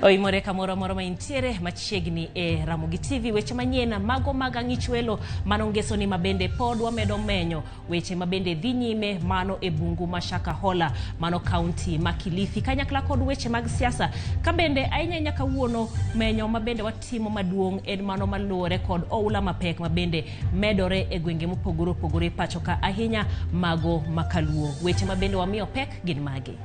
Oimore kamoro amora ma intiere machiegni e Ramogi TV. Weche manyien mago mag ang'ich welo mano ngesoni mabende pod wamedo menyo weche mabende dhi nyime mano e bungu ma Shakahola mano kaunti ma Kilifi kanyakla kod weche mag siasa. Ka bende ahinya ahinya kawuono menyo mabende watimo maduong' en mano maluwore kod oula mapek mabende medore e gwenge mopogore opogore pacho ka ahinya mago makaluo. Weche mabende wamiyo pek gin magi.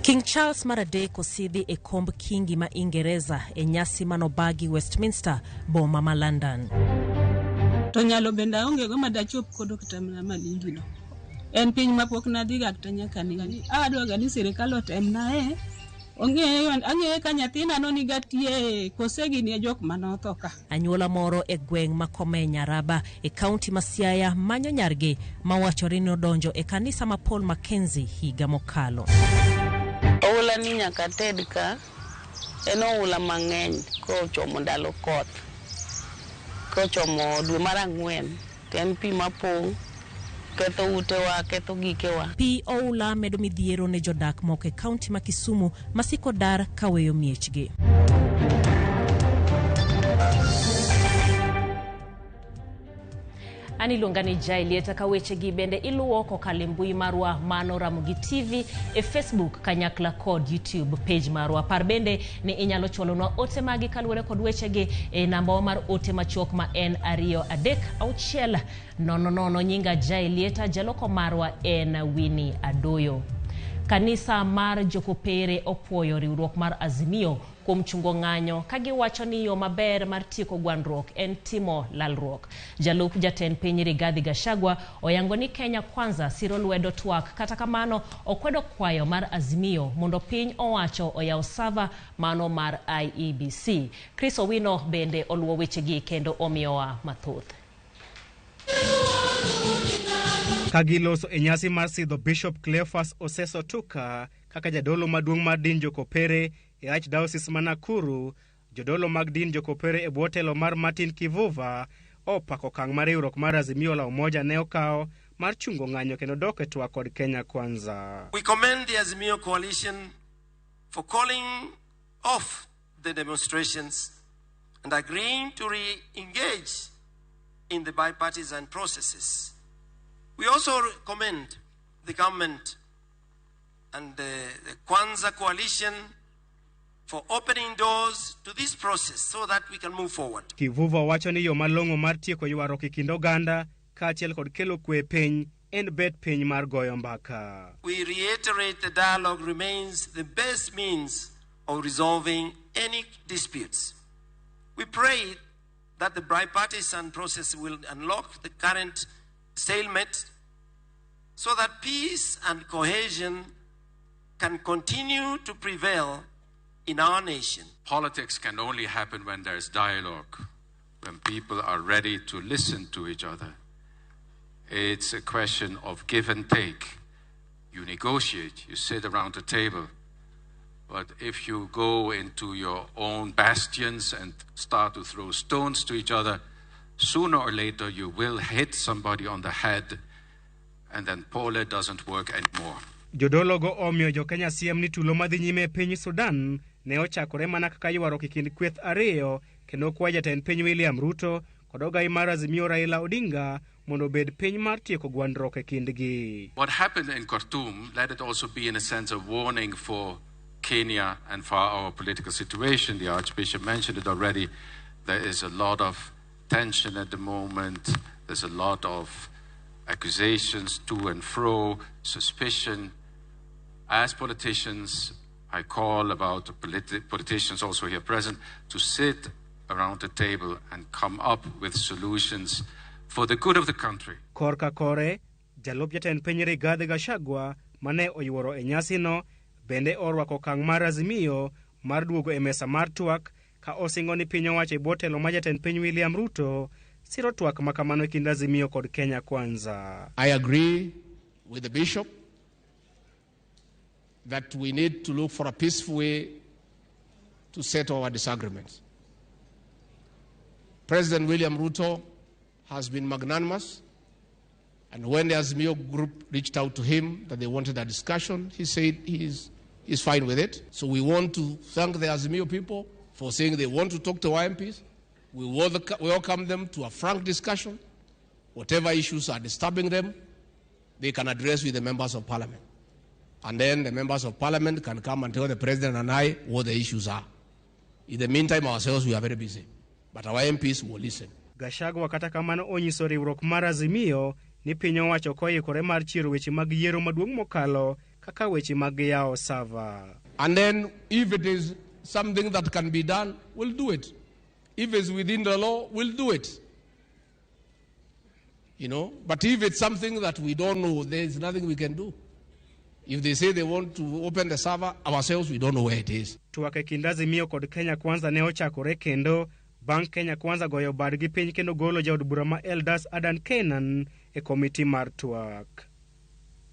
King Charles mar adek osidhi e komb kingi ma Ingereza e nyasi manobagi Westminster, boma ma London. To nyalo bende aonge go madachop kodo kata mana Malindi no. En piny mapok nadhiga kata nyaka nene. Adwaga ni sirikal otemnae ong'eyo ang'eye ka nyathina no niga tie kose gin e jok manotho ka. Anyuola moro e gweng' ma Kome Nyaraba e kaunti ma Siaya manyo nyargi mawachore ni nodonjo e kanisa ma Paul Mackenzie higa mokalo. Oula ni nyaka ted ka, en oula mang'eny kochomo ndalo koth. Kochomo dwe mar ang'wen to en pi mapong' ketho utewa, ketho gikewa. Pi oula medo midhiero ne jodak moko e kaunti ma Kisumu masiko dar kaweyo miechgi. An iluonga ni Jai Lieta ka wechegi bende iluwo kokalo e mbui marwa mano Ramogi TV e Facebook kanyakla kod YouTube page marwa. Par bende ni inyalo chwalonwa ote magi kaluwore kod wechegi e nambawa mar ote machuok ma en 23600. Nyinga Jai Lieta, jaloko marwa en Winnie Adoyo. Kanisa mar Jokopere opuoyo riwruok mar Azimio kuom chungo ng'anyo ka giwacho ni yo maber mar tieko gwandruok en timo lalruok. Jalup jatend piny Rigathi Gachagua oyango ni Kenya Kwanza siro lwedo twak, kata kamano okwedo kwayo mar Azimio mondo piny owacho oyaw sava mano mar IEBC. Chris Owino bende oluwo wechegi kendo omiyowa mathoth. Ka giloso e nyasi mar sidho Bishop Cleophas Oseso Tuka kaka jadolo maduong' mar din Jokopere e Archdiocese ma Nakuru, jodolo mag din Jokopere e bwo telo mar Martin Kivuva opako okang' ma riwruok mar Azimio la Umoja ne okawo mar chungo ng'anyo kendo dok e twak kod Kenya Kwanza. We commend the Azimio coalition for calling off the demonstrations and agreeing to re-engage in the bipartisan processes. We also commend the government and the Kwanza coalition for opening doors to this process so that we can move forward. Kivuva wacho ni yo malong'o mar tieko ywaruok e kind oganda kaachiel kod kelo kwe e piny en bet piny mar goyo mbaka. We reiterate the dialogue remains the best means of resolving any disputes. We pray that the bipartisan process will unlock the current stalemate so that peace and cohesion can continue to prevail in our nation. Politics can only happen when there's dialogue, when people are ready to listen to each other. It's a question of give and take. You negotiate, you sit around the table. But if you go into your own bastions and start to throw stones to each other, sooner or later you will hit somebody on the head, and then pole doesn't work anymore. Jodologo omiyo jokenya siem ni tulo madhi nyime e piny Sudan ne ochakore mana kaka ywaruok e kind kweth ariyo kendo kwayo jatend piny William Ruto kod ogai mar Azimio Raila Odinga mondo obed piny mar tieko gwandruok e kindgi. What happened in Khartoum, let it also be in a sense a warning for Kenya and for our political situation. The Archbishop mentioned it already. There is a lot of tension at the moment. There's a lot of accusations to and fro, suspicion. As politicians, I call about the politicians also here present to sit around the table and come up with solutions for the good of the country. Korka kore, jalup jatend piny Rigathi Gachagua mane oyuoro e nyasino bende orwako okang' mar Azimio mar duogo e mesa mar twak ka osingo ni piny owacho e bwo telo mar jatend piny William Ruto siro twak ma kamano e kind Azimio kod Kenya Kwanza. I agree with the bishop that we need to look for a peaceful way to settle our disagreements. President William Ruto has been magnanimous, and when the Azimio group reached out to him that they wanted a discussion, he said he is is fine with it. So we want to thank the Azimio people for saying they want to talk to our MPs. We welcome them to a frank discussion. Whatever issues are disturbing them, they can address with the members of parliament. And then the members of parliament can come and tell the president and I what the issues are. In the meantime, ourselves, we are very busy. But our MPs will listen. Gachagua kata kamano onyiso riwruok mar Azimio ni piny owacho koikore mar chiero weche mag yiero maduong' mokalo kaka weche mag yawo sava. And then if it is something that can be done, we'll do it. If it's within the law, we'll do it. You know, but if it's something that we don't know, there's nothing we can do. If they say they want to open the server, ourselves, we don't know where it is. Twak e kind Azimio kod Kenya Kwanza ne ochakore kendo bang' Kenya Kwanza goyo badgi piny kendo golo jaod bura ma Eldas Adan Kenan e komiti mar twak.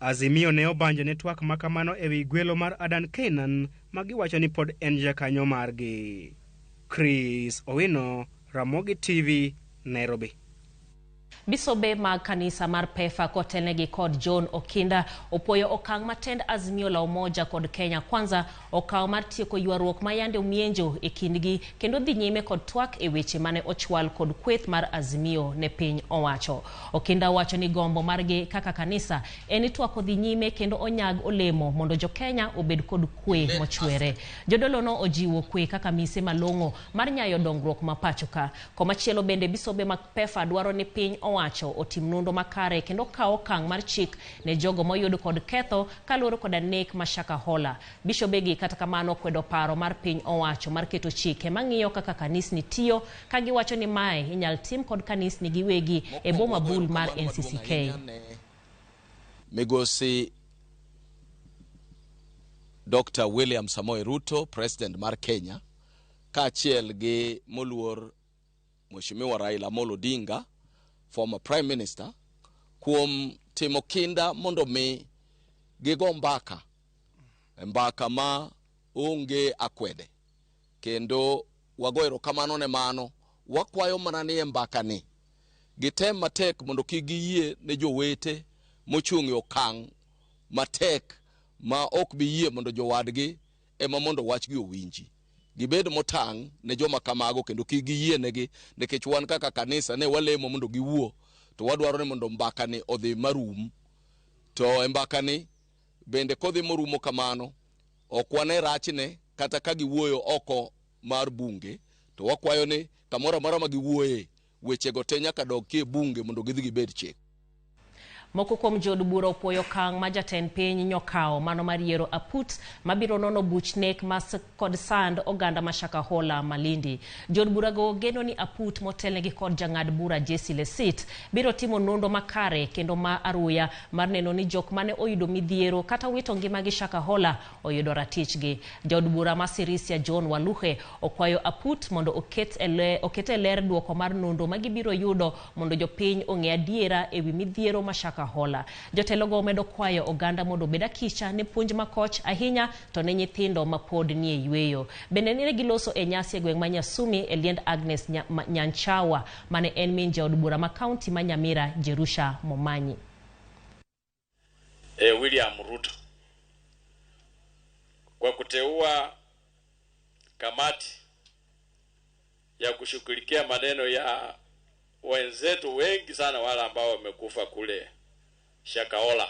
Azimio ne obanjo ne twak ma kamano ewi gwelo mar Adan Kenan ma giwacho ni pod en jakanyo margi. Chris Owino, Ramogi TV, Nairobi. Bisobe mag kanisa mar PEFA kotelnegi kod John Okinda opuoyo okang' matend Azimio la Umoja kod Kenya Kwanza okawo mar tieko ywaruok ma yande omienjo e kindgi kendo dhi nyime kod twak e weche mane ochwal kod kweth mar Azimio ne piny owacho. Okinda owacho ni gombo margi kaka kanisa en ni twak odhi nyime kendo onyag olemo mondo jo-Kenya obed kod kwe mochwere. Jodolo no ojiwo kwe kaka mise malong'o mar nyayo dongruok ma pacho ka. Komachielo bende bisobe mag PEFA dwaro ni piny owacho otim nonro makare kendo kawo okang' mar chik ne jogo moyud kod ketho kaluwore koda nek ma Shakahola. Bishobegi kata kamano kwedo paro mar piny owacho mar keto chike mang'iyo kaka kanisni tiyo ka giwacho ni mae inyal tim kod kanisni giwegi e boma bul mar NCCK. Migosi Dr. William Samoei Ruto, President mar Kenya, kaachiel gi moluor Mheshimiwa Raila Amolo Odinga, former Prime Minister, kuom timo kinda mondo mi gigo mbaka, mbaka ma onge akwede, kendo wago erokamano ne mano. Wakwayo mana ni e mbaka ni gitem matek mondo kik giyie ne jowete mochung' e okang' matek ma ok bi yie mondo jowadgi ema mondo wachgi owinji. Gibed motang' ne joma kamago kendo kik giyie negi, nikech wan kaka kanisa ne walemo mondo giwuo, to wadwaro ni mondo mbaka ni odhi marum. To e mbaka ni bende kodhi morumo kamano, ok wane rachne kata ka giwuoyo oko mar bunge, to wakwayo ni kamoro amora ma giwuoye wechego te nyaka dog ki e bunge mondo gidhi gibed chik. Moko kuom jood bura opuoyo okang' ma jatend piny nyokawo mano mar yiero aput mabiro nono buch nek mas kod sand oganda ma Shakahola Malindi. Jood burago geno ni aput motelnegi kod jang'ad bura Jesse Lesit biro timo nonro makare kendo ma aruya mar neno ni jok mane oyudo midhiero kata wito ngimagi Shakahola oyudo ratichgi. Jaod bura ma Sirisia John Waluhe okwayo aput mondo oket e ler duoko mar nonro ma gibiro yudo mondo jopiny ong'e adiera ewi midhiero ma Shakahola. Jotelogo omedo kwayo oganda mondo obed akicha ne puonj makoch ahinya to ne nyithindo ma pod nie yweyo. Bende ne giloso e nyasi e gweng' ma Nyasumi e liend Agnes Nyanchawa mane en min jaod bura ma kaunti ma Nyamira Jerusha Momanyi. William Ruto kwa kuteua kamati ya kushughulikia maneno ya wenzetu wengi sana wale ambao wamekufa kule Shakahola.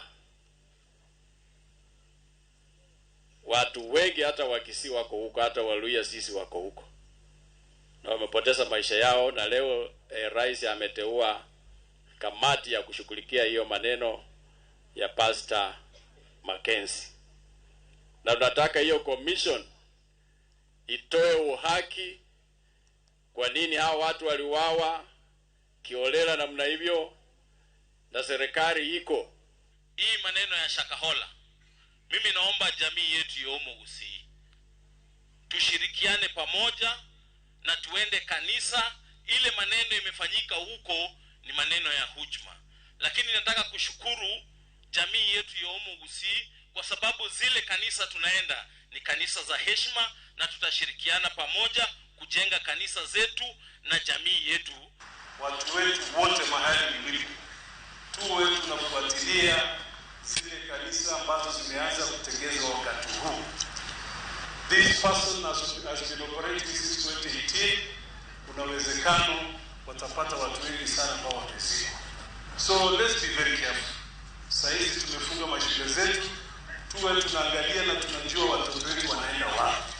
Watu wengi hata Wakisii wako huko, hata Waluhya sisi wako huko, na wamepoteza maisha yao. Na leo rais ameteua kamati ya kushughulikia hiyo maneno ya Pastor Mackenzie, na tunataka hiyo commission itoe uhaki kwa nini hao watu waliuawa kiolela namna hivyo, na serikali iko. Hii maneno ya Shakahola, mimi naomba jamii yetu ya Omogusii tushirikiane pamoja na tuende kanisa. Ile maneno imefanyika huko ni maneno ya hujuma, lakini nataka kushukuru jamii yetu ya Omogusii kwa sababu zile kanisa tunaenda ni kanisa za heshima, na tutashirikiana pamoja kujenga kanisa zetu na jamii yetu. Watu wetu wote mahali mlipo, tuwe tunafuatilia zile kanisa ambazo zimeanza kutengezwa wakati huu. person has been operating since 2018, kuna uwezekano watapata watu wengi sana ambao wamezikwa. So let's be very careful. Saizi tumefunga mashule zetu, tuwe tunaangalia na tunajua watoto wetu wanaenda wapi.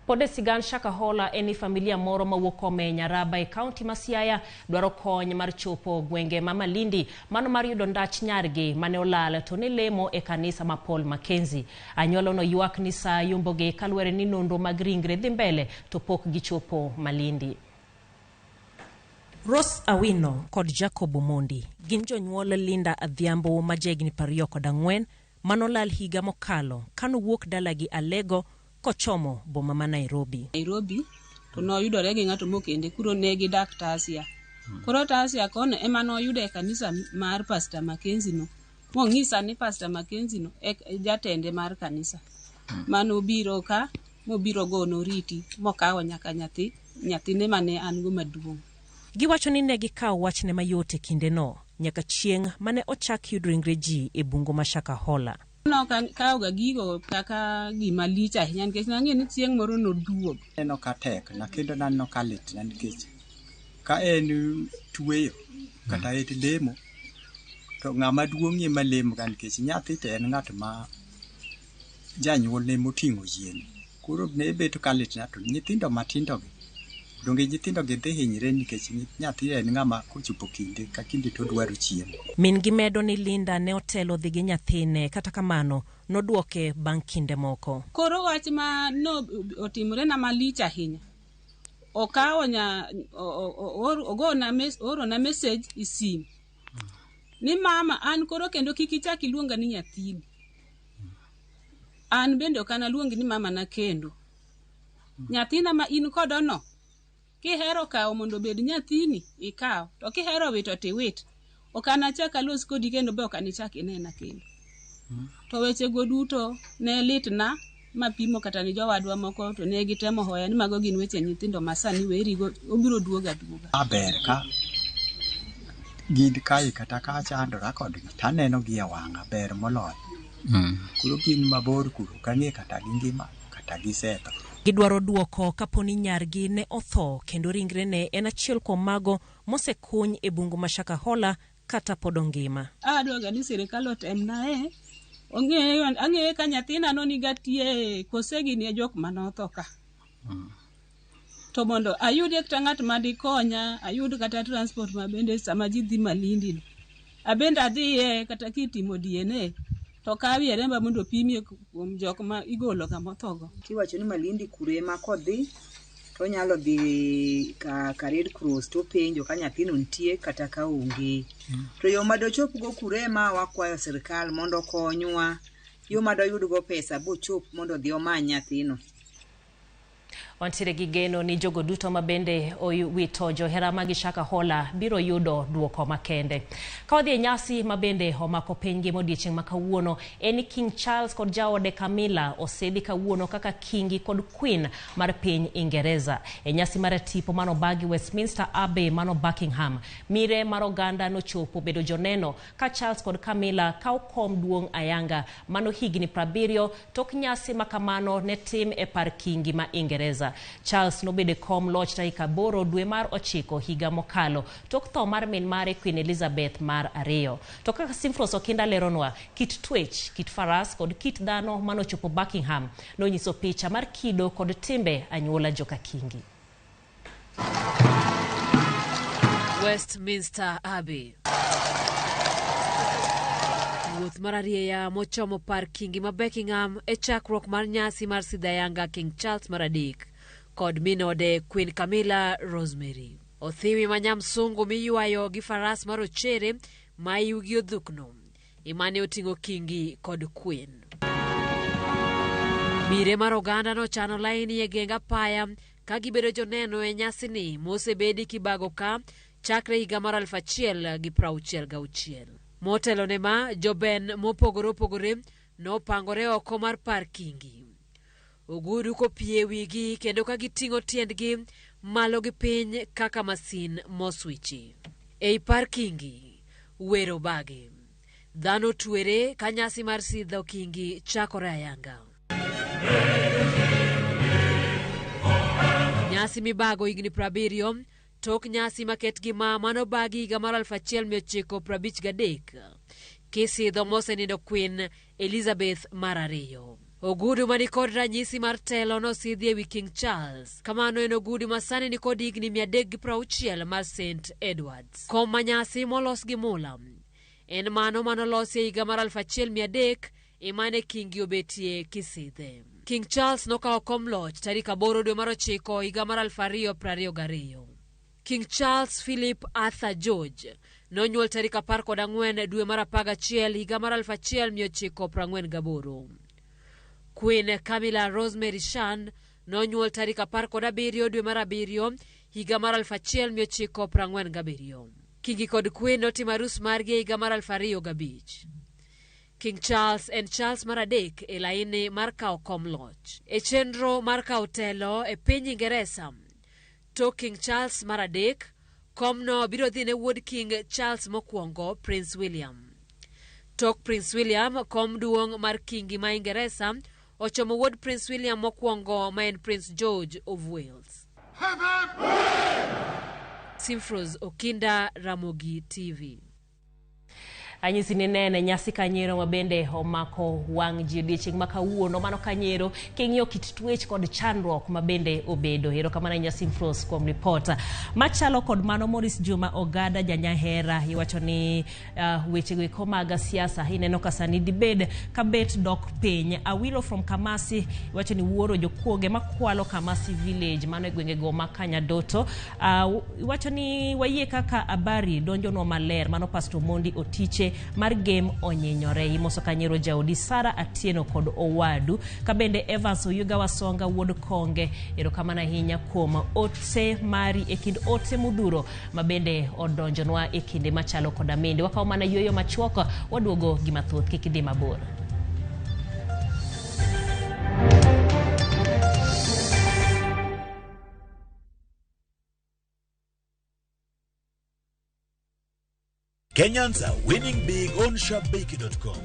Pod sigand Shakahola en ni familia moro mawuok Komenya Raba e kaunti ma Siaya dwaro kony mar chopo gwenge ma Malindi mano mar yudo ndach nyargi mane olal to ne lemo e kanisa ma Paul Mackenzie. Anyuola no ywak ni saa yombogi kaluwore ni nonro mag ringre dhi mbele to pok gichopo Malindi. Rose Awino kod Jacob Omondi gin jonyuol Linda Adhiambo ma jahigni 24 manolal higa mokalo kanowuok dalagi Alego kochomo boma ma Nairobi. Nairobi to noyudore gi ng'ato mokende kuro ne gidak Tasia. Koro Tasia kono ema noyude e kanisa mar Pastor Mackenzie no. Mong'isa ni Pastor Mackenzie no e jatende mar kanisa. Manobiro ka mobiro gono oriti mokawo nyaka nyathine mane an go maduong'. Giwacho ni ne gikawo wachne mayot e kindeno nyaka chieng' mane ochak yud ringre ji e bungu ma Shakahola. Nokawoga gigo kaka gima lich ahinya nikech nang'eyo ni chieng' moro noduog. Aneno ka tek na kendo naneno ka litna nikech ka en tweyo kata en lemo to ng'ama duong' ema lemoga nikech nyathi to en ng'at ma janyuolne moting'o yien. Koro ne bet ka litna to nyithindo matindo gi donge nyithindo gi dhi hinyre nikech nyathi en ng'ama kochopo kinde ka kinde to dwaro chiemo. Min gi medo ni Linda ne otelo dhi gi nyathine, kata kamano nodwoke bang' kinde moko. Koro wach ma no otimore na malich ahinya. Okawo nya ogona orona message e sim. Ni mama an koro kendo kik ichak iluonga ni nyathini. An bende ok analuongi ni mama na kendo. Nyathina ma in kodo no kihero kawo mondo obed nyathini ikaw, to kihero wito tiwit. Ok anachak alos kodi kendo be ok anichak inena kendo. To wechego duto ne litna mapimo kata ni jowadwa moko to ne gitemo hoya ni mago gin weche nyithindo ma sani werigo obiro duogo aduoga. Aber ka gin kae kata ka achandora kodgi taneno gi e wang'a ber moloyo. Koro gin mabor kuro ok ang'e kata gingima kata gisetho. Gidwaro duoko kapo ni nyargi ne otho kendo ringrene en achiel kuom mago mosekuny e bungu ma Shakahola kata pod ongima. Adwaga ni sirikal otemnae ang'eye ka nyathina no niga tie kose gin e jok manotho ka. To mondo ayudie kata ng'at madikonya, ayud kata transport ma bende sama ji dhi Malindi no. Abende adhiye kata kitimo DNA to kawie remba mondo opimie kuom jok ma igolo kamothogo. Kiwacho ni Malindi kure ema kodhi to onyalo dhi ka Red Cross to penjo ka nyathino nitie kata ka onge. To yo madochopgo kure ema wakwayo sirikal mondo okonywa, yo madoyudgo pesa bochop mondo odhi omany nyathino. Wantiere gi geno ni jogo duto ma bende owito johera mag Shakahola biro yudo duoko makende. Ka wadhi e nyasi ma bende omako piny ngima odiechieng' ma kawuono en ni King Charles kod jaode Camilla osedhi kawuono kaka kingi kod queen mar piny Ingereza. E nyasi mar tipo manobagi Westminster Abbey mano Buckingham, mire mar oganda nochopo bedo joneno ka Charles kod Camilla kawo kom duong' ayanga mano higni 70 tok nyasi ma kamano ne tim e par kingi ma Ingereza. Charles nobedo e kom loch tarik 8 dwe mar 9 higa mokalo tok tho mar min mare Queen Elizabeth mar 2. To kaka Simfros Okinda leronwa, kit twech, kit faras kod kit dhano manochopo Buckingham nonyiso picha mar kido kod timbe anyuola joka kingi. Westminster Abbey. Wuoth mar arieya mochomo par kingi ma Buckingham e chakruok mar nyasi mar sidhayanga King Charles mar 3 kod minode Queen Camilla Rosemary. Othiwi ma nyamsungu miywayo gi faras mar ochere ma iwgi odhukno imane oting'o kingi kod queen. Mire mar oganda nochano laini e geng apaya ka gibedo joneno e nyasini mosebedi kibago ka chakre higa mar 1966. Motelo ne ma, joben mopogore opogore nopangore oko mar par kingi. Ogudu kopie wigi kendo ka giting'o tiendgi malo gi piny kaka masin moswichi. Ei par kingi, wero bagi. Dhano twere ka nyasi mar sidho kingi chakore ayanga. Nyasi mibago higni 70 tok nyasi maket gi ma manobagi higa mar 1953 kisidho mosenindo Queen Elizabeth mar ariyo. Ogudu manikod ranyisi mar telo nosidhi ewi King Charles. Kamano en ogudu ma sani nikod higni 360 mar St Edwards. Kom manyasi molos gi mula en mano manolosi e higa mar 1300 emane kingi obetie kisidhe. King Charles nokawo kom loch tarik 8 dwe mar 9 higa mar 2022. King Charles Philip Arthur George nonyuol tarik 14 dwe mar 11 higa mar 1948. Queen Camilla Rosemary Shand nonyuol tarik 17 dwe mar 7 higa mar 1947. Kingi kod Queen notimo arus margi e higa mar 2005. King Charles en Charles mar adek e laini mar kawo kom loch. E chenro mar kawo telo e piny Ingeresa, tok King Charles mar adek, komno biro dhi ne wuod King Charles mokwongo, Prince William. Tok Prince William, kom duong' mar kingi ma Ingeresa ochomo wuod Prince William mokwongo ma en Prince George of Wales. Simfros Okinda, Ramogi TV. Anyisi ni nene nyasi kanyero ma bende omako wang' ji odiechieng' ma kawuono mano kanyero king'iyo kit twech kod chandruok ma bende obedo. Erokamano ahinya Simfros kuom ripot machalo kod mano. Maurice Juma Ogada janyahera iwacho ni wechego eko mag siasa ineno ka sani dibed ka bet dok piny. Awilo from Kamasi iwacho ni wuoro jokuoge makwalo Kamasi village mano e gwengego ma Kanyadoto. Iwacho ni wayie kaka habari donjonwa maler mano Pastor Mondi Otiche mar game onyinyore. Imoso kanyero jaodi Sara Atieno kod owadu kabende Evans Oyuga Wasonga wuod Konge. Erokamano ahinya kuom ote mari e kind ote modhuro ma bende odonjonwa e kinde machalo koda mende. Wakawo mana yueyo machuok waduogo gi mathoth, kik idhi mabor. Kenyans are winning big on Shabiki.com.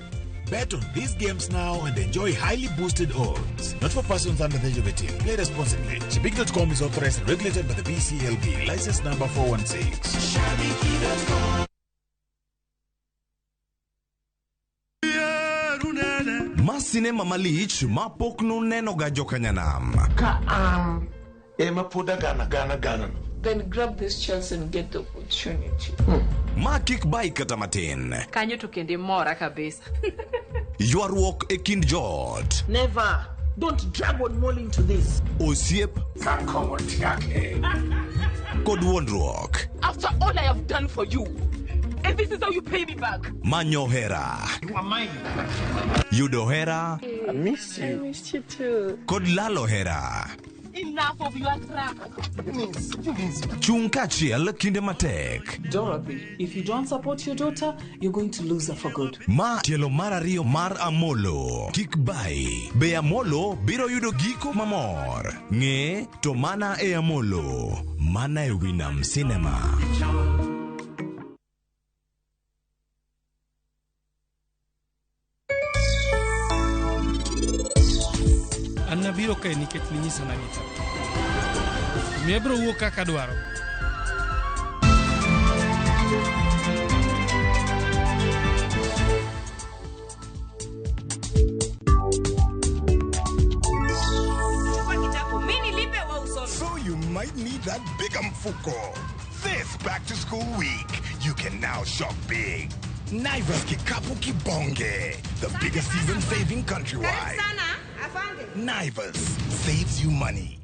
Bet on these games now and enjoy highly boosted odds. Not for persons under the age of 18. Play responsibly. Shabiki.com is authorized and regulated by the BCLB. License number 416. Shabiki.com. Ma sinema malich ma pok nunenoga jokanyanam. Ka an ema pod agana gana gana no. Then grab this chance and get the opportunity. Ma kik bai kata matin. Kanyo to kendo imora kabisa. Ywaruok e kind joot. Never. Don't drag one more into this. Osiep kod wuondruok. After all I have done for you, and this is how you pay me back. Manyo hera. You are mine. Yudo hera. I miss you. I miss you too. Kod lalo hera. Enough of your crap. Chung kaachiel kinde matek. Dorothy, if you don't support your daughter, you're going to lose her for good. Ma tielo mar ariyo mar Amolo. Kik bai. Be Amolo biro yudo giko mamor. Ng'e to mana e Amolo. Mana e Winam Cinema. An nabiro kae nikech ninyisa nagita. Omiyo abiro wuok kaka adwaro. So you might need that big mfuko. This back to school week, you can now shop big. Naivas Kikapu Kibonge, the biggest season saving countrywide. Naivas saves you money.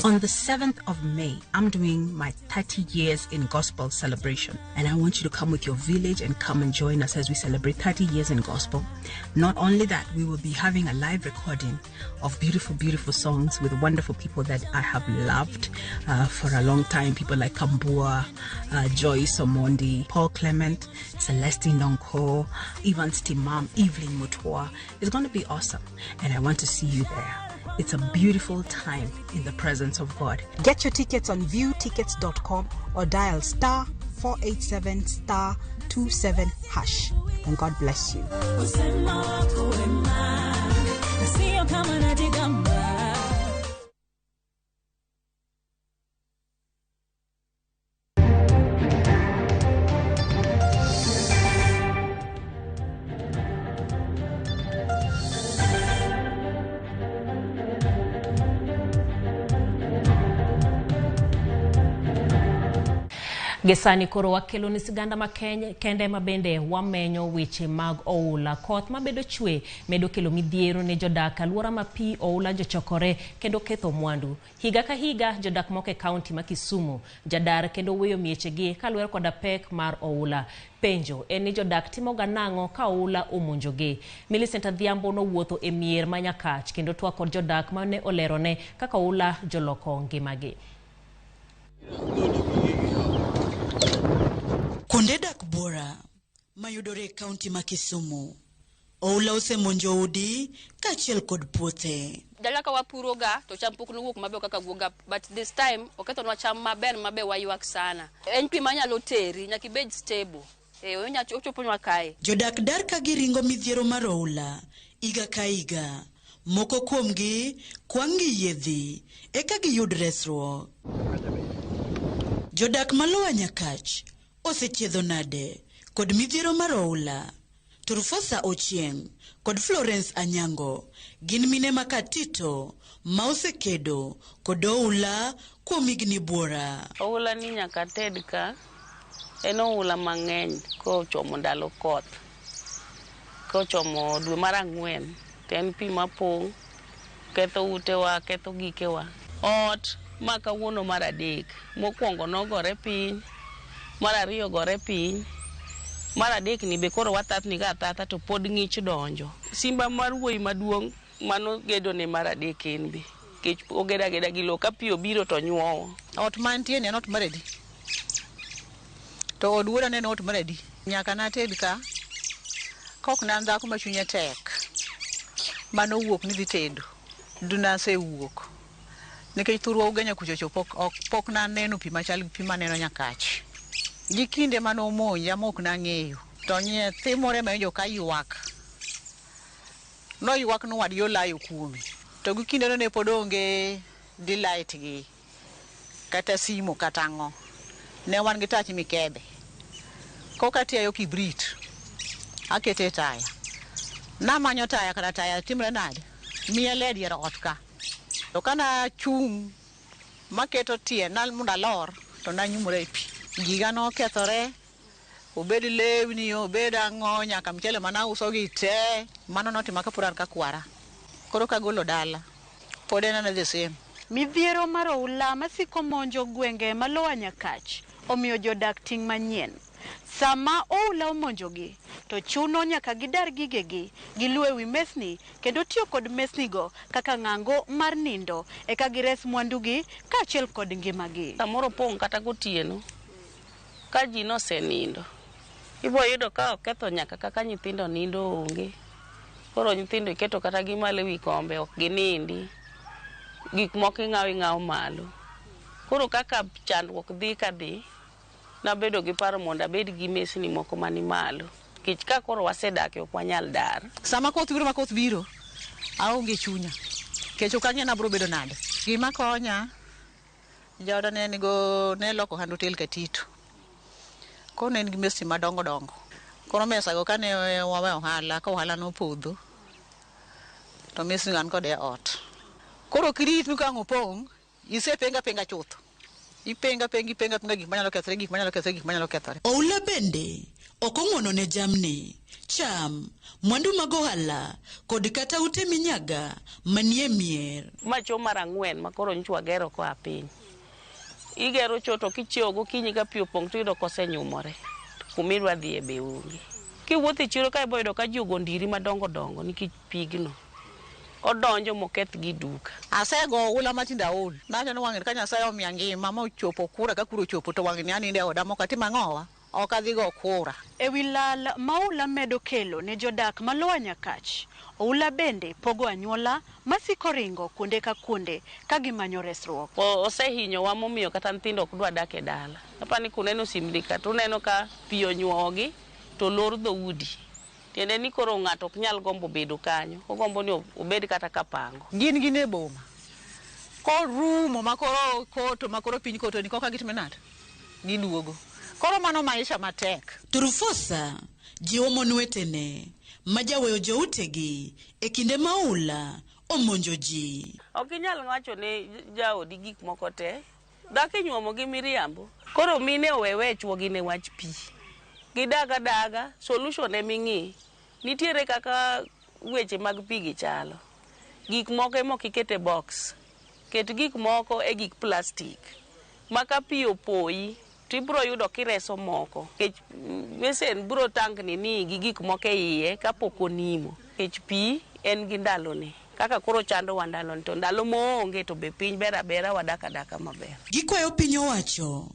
On the 7th of May, I'm doing my 30 years in gospel celebration. And I want you to come with your village and come and join us as we celebrate 30 years in gospel. Not only that, we will be having a live recording of beautiful, beautiful songs with wonderful people that I have loved for a long time. People like Kambua, Joyce Omondi, Paul Clement, Celestine Nonko, Evans Timam, Evelyn Mutua. It's going to be awesome. And I want to see you there. It's a beautiful time in the presence of God. Get your tickets on viewtickets.com or dial star 487 star 27 hash. And God bless you. Usema wako wema, na sio kama najigamba. Gesani koro wakelo ni siganda ma kende ma bende wamenyo weche mag oula. Koth mabedo chwe medo kelo midhiero ne jodak alwora ma pi oula jochokore kendo ketho mwandu. Higa ka higa jodak moko e kaunti ma Kisumu jadar kendo weyo miechegi kaluwore koda pek mar oula. Penjo en ni jodak timoga nang'o ka oula omonjogi. Millicent Adhiambo nowuotho e mier ma Nyakach kendo twak kod jodak mane olerone kaka oula joloko ngimagi. Kuonde dak buora mayudore e kaunti ma Kisumu, oula osemonjo udi kaachiel kod puothe. Dala ka wapuroga to cham pok nowuok maber kaka wuoga, but this time okethonwa cham maber maber waywak sana. En pi manyalo teri, nyaka ibed stable. Ochoponwa kae. Jodak dar ka giringo midhiero mar oula higa ka higa. Moko kuomgi kwang' gi yiedhi eka giyud resruok. Jodak ma Lower Nyakach osechiedho nade kod midhiero mar oula. Turfosa Ochieng' kod Florence Anyango gin mine ma Katito ma osekedo kod oula kuom higni buora. Oula ni nyaka ted ka, en oula mang'eny kochomo ndalo koth. Kochomo dwe mar 4 to en pi mapong', ketho utewa, ketho gikewa. Ot ma kawuono mar 3, mokwongo nogore piny, mar 2 gore piny, mar 3 ni be koro wathathni ga athatha to pod ng'ich donjo. Simba mar wuoyi maduong' mano gedo ne mar 3 en be, nikech ogedo ageda gi lowo, ka pi obiro to nyuowo. Ot mantie ni en ot mar adi? To od wuora ne en ot mar adi? Nyaka nated ka, kok ne an dhako ma chunye tek, manowuok ni dhi tedo, dunasewuok. Nikech thurwa Ugenya kuchocho pok naneno pi machal gi pi maneno Nyakach. Gi kinde manomonja ma ok nang'eyo, to nyathi moro ema awinjo ka ywak. Noywak ni wadgi olayo kuome. To gi kindeno ne pod onge delight gi kata simo kata ang'o. Ne wan gi tach mikebe. Koka atiayo kibrit, akete taya. Namanyo taya kata taya timre nade? Miya le dier ot ka. To kana chung' maketo tienda mondo alor, to nanyumora e pi. Giga nokethore, obed lewni, obed ang'o, nyaka mchele manauso gi te. Mano notima kapod an kakwara. Koro kagolo dala, pod en ana the same. Midhiero mar oula masiko monjo gwenge ma Lower Nyakach omiyo jodak ting' manyien. Sama oula omonjogi, to chuno nyaka gidar gigegi, giluw ewi mesni kendo tiyo kod mesnigo kaka ng'ango mar nindo eka gires mwandugi kaachiel kod ngimagi. Samoro pong' kata gotieno, ka ji nosenindo, ibo yudo ka oketho nyaka kaka nyithindo nindo onge. Koro nyithindo iketo kata gi malo ewi kombe ok ginindi. Gik moko ing'awo ing'awo malo. Koro kaka chandruok dhi ka dhi, nabedo gi paro mondo abed gi mesni moko mani malo. Nikech ka koro wasedak ok wanyal dar. Sama koth biro ma koth biro, aonge chunya. Nikech ok ang'e ni abiro bedo nade. Gima konya, jaoda ne nigo, ne loko ohand otel Katito. Koro ne en gi mesni madongo dongo. Koro mesago kane waweyo ohala, ka ohala nopodho, to mesni an kode e ot. Koro kirit ni ka ang' opong', isepenga penga chuth. Ipenga penga ipenga penga gik manyalo kethore, gik manyalo kethore, gik manyalo kethore. Oula bende ok ong'wono ne jamni, cham, mwandu mag ohala kod kata ute minyaga manie mier. Ma cho mar 4 ma koro nyocha wagero koa piny. Igero cho to kichiewo gokinyi ka pi opong' to iyudo kosenyumore. Kumidwa dhiye be onge. Kiwuotho e chiro kae ibo yudo ka ji ogo ndiri madongo dongo nikech pigno. Odonjo moketh gi duka. Asego oula matindo aol. Nawacho ni wang'ni ka Nyasaye omiya ngima mochopo kura ka kura ochopo to wang'ni anindo e oda mok atim ang'owa. Ok adhi go kura. E wi lal ma oula medo kelo ne jodak ma Lower Nyakach, oula bende pogo anyuola masiko ringo kuonde ka kuonde ka gimanyo resruok. Osehinyowa momiyo kata nyithindo ok dwa dak e dala. Apani kuneno simni ka to uneno ka pi onyuowogi to olor dhoudi. Tiende ni koro ng'ato ok nyal gombo bedo kanyo, ogombo ni obed kata kapango. Gin gin e boma. Korumo makoro koto makoro piny kotoni koka gitimo nade? Giduogo. Koro mano maisha matek. Turufosa jiwo mon wetene ma jaweyo joutegi e kinde ma oula omonjo ji. Ok inyal wacho ne jaodi gik moko te. Dhako inyuomo gi miriambo. Koro mine owe we chuogi ne wach pi. Gidag adaga, solution ema ing'i. Nitiere kaka weche mag pi gi chalo. Gik moko ema ok iket e box. Ket gik moko e gik plastic. Ma ka pi opoyi, to ibiro yudo kireso moko. Nikech besen biro tangni ni gi gik moko e iye kapok onimo. Nikech pi en gi ndalone. Kaka koro chandowa ndaloni to ndalo moonge to be piny ber abera wadak adaka maber. Gikwayo piny owacho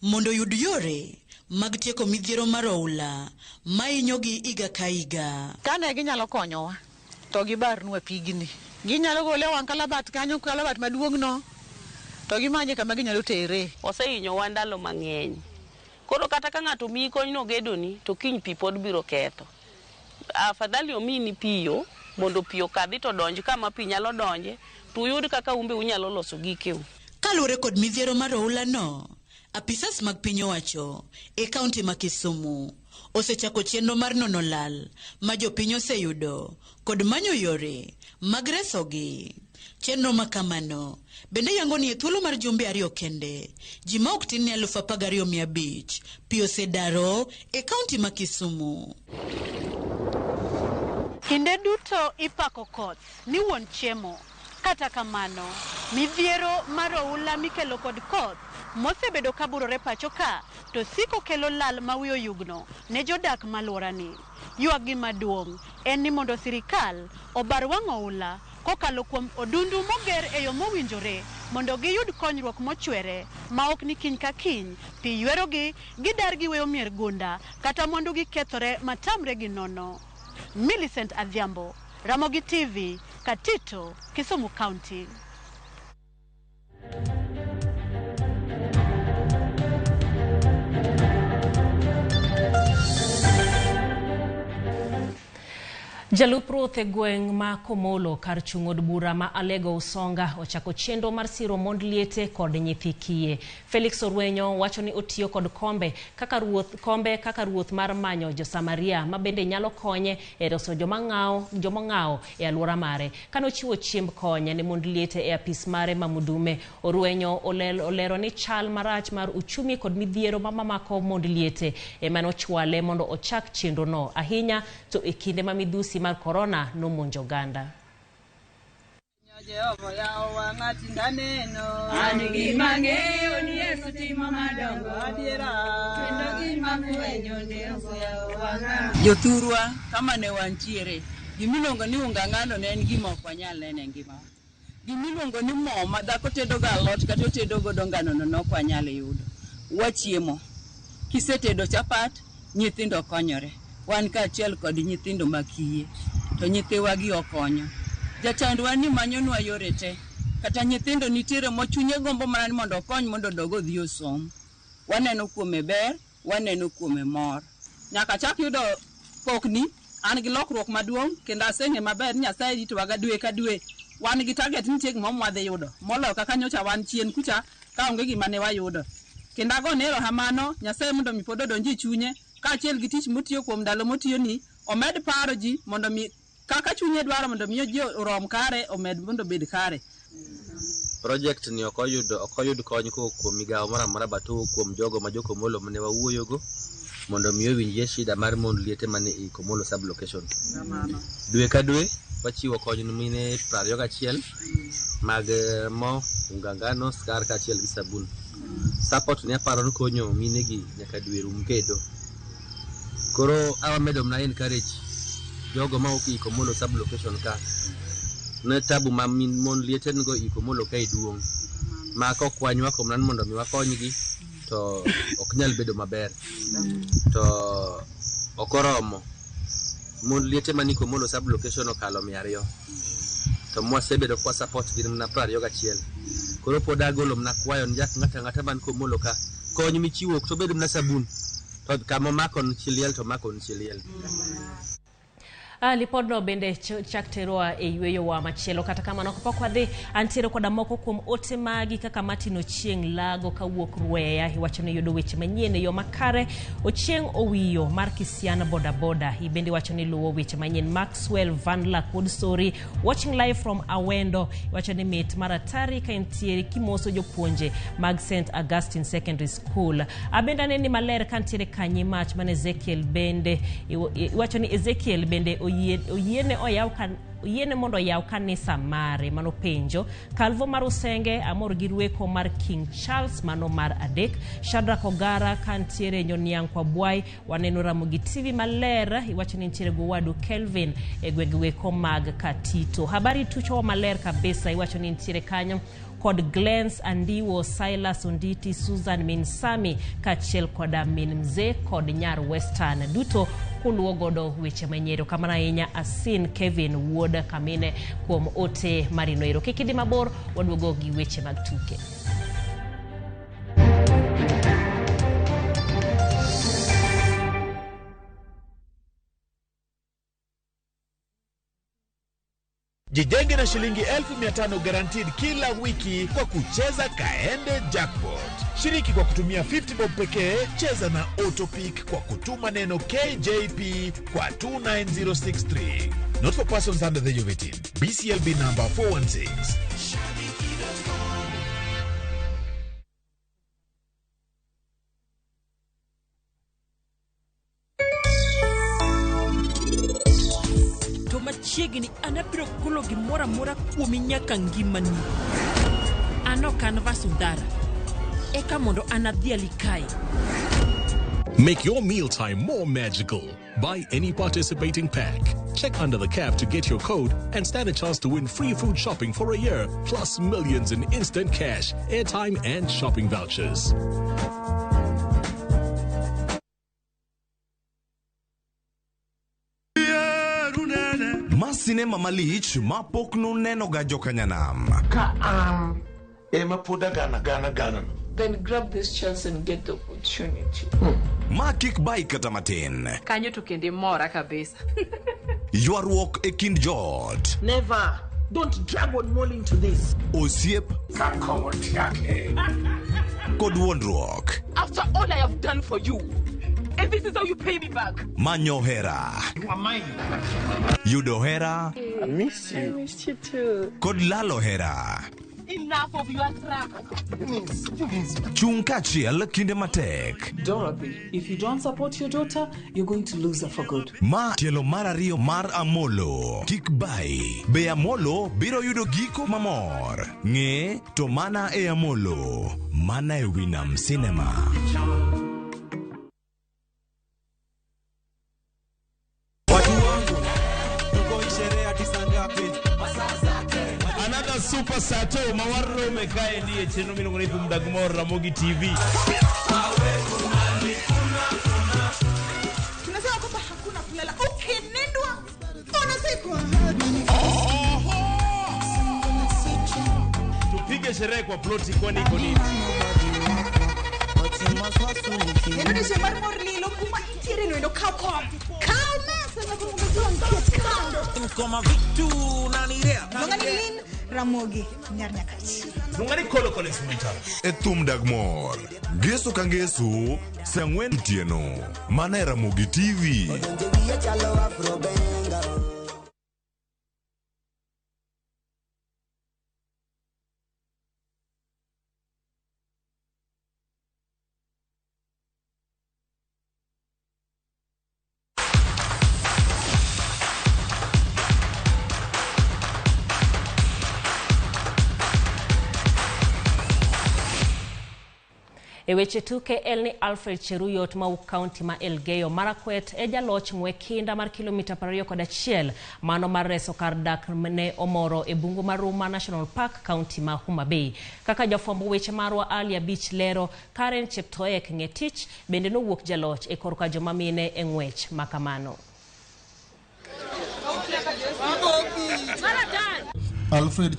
mondo oyud yore mag tieko midhiero mar oula mahinyogi higa ka higa. Kane ginyalo konyowa to gibarnwa pigni. Ginyalo gole e wang' kalabat kanyo, kalabat maduong' no, to gimanye kama ginyalo tere. Osehinyowa ndalo mang'eny. Koro kata ka ng'ato omiyi kony nogedoni, to kiny pi pod biro ketho. Afadhali omini pi yo, mondo pi okadhi to donj kama pi nyalo donje, to uyud kaka un be unyalo loso gikeu. Kaluwore kod midhiero mar oula no, apisas mag piny owacho e kaunti ma Kisumu osechako chenro mar nono lal ma jopiny oseyudo kod manyo yore mag resogi. Chenro ma kamano bende yango ni e thuolo mar jumbe ariyo kende, ji ma ok tin ne 12,500 pi osedaro e kaunti ma Kisumu. Kinde duto ipako koth ni wuon chiemo. Kata kamano, midhiero mar oula mikelo kod koth mosebedo kaburore pacho ka to siko kelo lal ma wiye oyugno ne jodak malworani. Ywakgi maduong' en ni mondo sirikal obar wang' oula kokalo kuom odundu moger e yo mowinjore mondo giyud konyruok mochwere ma ok ni kiny ka kiny pi ywerogi gidar giweyo mier gunda kata mwandugi kethore matamre gi nono. Millicent Adhiambo, Ramogi TV, Katito, Kisumu County. Jalup ruoth e gweng' ma Komolo kar chung' od bura ma Alego Usonga ochako chenro mar siro mond liete kod nyithi kiye. Felix Orwenyo wacho ni otiyo kod kombe kaka ruoth, kombe kaka ruoth mar manyo jo-Samaria ma bende nyalo konye e reso joma ng'awo joma ong'awo e alwora mare. Kane ochiwo chiemb kony ne mond liete e apis mare ma Mudume, Orwenyo olero ni chal marach mar uchumi kod midhiero ma mamako mond liete ema nochwale mondo ochak chenrono ahinya to e kinde ma midhusi mar korona nomonjo oganda. Jehova yawo wang'a tindaneno. An gima ang'eyo ni Yesu timo madongo. Adiera. Kendo gima fwenyo ni oseyawo wang'a. Jothurwa kama ne wantiere, gimiluongo ni unga ngano ne en gima ok wanyal neno e ngimawa. Gimiluongo ni mo ma dhako tedogo alot kata otedo godo ngano no ne ok wanyal yudo. Wachiemo. Kisetedo chapat, nyithindo konyore. Wan kaachiel kod nyithindo ma kiye, to nyithiwa gi okonyo. Jatendwa ni manyonwa yore te. Kata nyithindo nitiere mo chunye gombo mana ni mondo okony mondo odog odhi osom. Waneno kuome ber, waneno kuome mor. Nyaka chak yudo pokni, an gi lokruok maduong' kendo aseng'e maber ni Nyasaye ritowaga dwe ka dwe. Wan gi target ni nitie gima mwadhi yudo moloyo kaka nyocha wan chien kucha ka onge gima ne wayudo. Kendo agone erokamano Nyasaye mondo mi pod odonji e chunye kaachiel gi tich motiyo kuom ndalo motiyoni, omed paro ji mondo mi kaka chunye dwaro mondo mi ji orom kare omed mondo obed kare. Project ni ok oyud kony kowuok kuom migawo moro amora but owuok kuom jogo ma jo-Komolo mane wawuoyogo mondo mi owinjie shida mar mond liete mane ei Komolo sub location. Dwe ka dwe wachiwo kony ne mine 21 mag mo, unga ngano, skar kaachiel gi sabun. Support ni aparo ni konyo mine gi nyaka dwe rum kendo. Koro awamedo mana encourage jogo ma ok ei Komolo sub location ka ne tabu ma mon liete nigo ei Komolo kae duong' ma kok wanywako mana ni mondo mi wakonygi to to ok nyal bedo maber. To ok oromo. Mond liete mani Komolo sub location okalo 200. To mwasebedo kwa support gin mana 21. Koro pod agolo mana kwayo ni jak ng'ato ang'ata man Komolo ka kony michiwo ok to bed mana sabun. To kama omako ni chi liel to omako ni chi liel. Lipodno bende chak terowa e yweyowa machielo. Kata kamano kapok wadhi, antiere koda moko kuom ote magi kaka Martin Ochieng' Lago kawuok Rweya, iwacho ni yudo weche manyien e yo makare. Ochieng' Owiyo mar Kisiana boda boda, ibende iwacho ni luwo weche manyien. Maxwell Van Lack Sori watching live from Awendo, iwacho ni mit mar atari ka intiere kimoso jopuonje mag St Augustine Secondary School. Abende aneni maler ka ntiere Kanye mach mane Ezekiel bende iwacho ni Ezekiel bende oyiene oyaw kan oyiene mondo oyaw kanisa mare. Mano penjo. Calvo mar Usenge amor gi rweko mar King Charles mano mar 3. Shadrack Ogara kantiere Nyoniang' kwa Bwai waneno Ramogi TV maler, iwacho ni nitiere gowadu Kelvin e gwenge weko mag Katito. Habari tucho maler kabisa, iwacho ni nitiere kanyo kod Glens Andiwo, Silas Onditi, Susan Minsami kaachiel koda min mzee kod nyar Western duto kuluwo godo weche manyien. Kamano ahinya Asin Kevin wuod Kamine kuom ote marino ero. Kik idhi mabor, waduogo gi weche mag tuke. Jijenge na shilingi 1500 guaranteed kila wiki kwa kucheza Kaende Jackpot. Shiriki kwa kutumia 50 bob pekee, cheza na Autopick kwa kutuma neno KJP kwa 29063. Not for persons under the age of 18. BCLB number 416. Machiegni an abiro golo gimoro amora kuomi nyaka ngimani. An ok an Vasundhara. Eka mondo an adhiali kae. Make your mealtime more magical. Buy any participating pack. Check under the cap to get your code and stand a chance to win free food shopping for a year, plus millions in instant cash, airtime and shopping vouchers. Ma sinema malich ma pok nuneno ga jokanyanam. Ka an ema pod agana gana gana. Then grab this chance and get the opportunity. Ma kik bai kata matin. Kanyo to kendo imora kabisa. Ywaruok e kind joot. Never. Don't drag one more into this. Osiep. Kod wuondruok. After all I have done for you, and this is how you pay me back. Manyo hera. You are mine. Yudo hera. I miss you. I miss you too. Kod lalo hera. Enough of your track. Chung kaachiel kinde matek. Dorothy, if you don't support your daughter, you're going to lose her for good. Ma tielo mar 2 mar Amolo. Kik bai. Be Amolo biro yudo giko mamor. Ng'e to mana e Amolo. Mana e Winam Cinema. Another super sato mawarome kae ndiye chenro miluongo ni Thum Dag Mor Ramogi TV. Tunasema kwamba hakuna kulala, ukinindwa unasikwa. Tupige sherehe kwa ploti kwani iko nini? Neno mar mor lilo kuma intiere no endo kaw kom. Kaw mesa na kumugezwa nket kando. Koma vitu nanirea. Longani lin Ramogi nyar Nyakach. Longani kolo kole simuntala. E Thum Dag Mor. Ngeso ka ngeso, saa 4 otieno. Mana e Ramogi TV. E weche tuke el ni Alfred Cheruyot mawuok kaunti ma Elgeyo Marakwet e jaloch ng'we kinda mar kilomita 21 mano mar reso kar dak ne omoro e bungu mar Ruma National Park kaunti ma Homa Bay. Kaka jafwambo weche marwa Ali Abich lero, Karen Cheptoek Ng'etich bende nowuok jaloch e korka joma mine e ng'wech makamano. Alfred.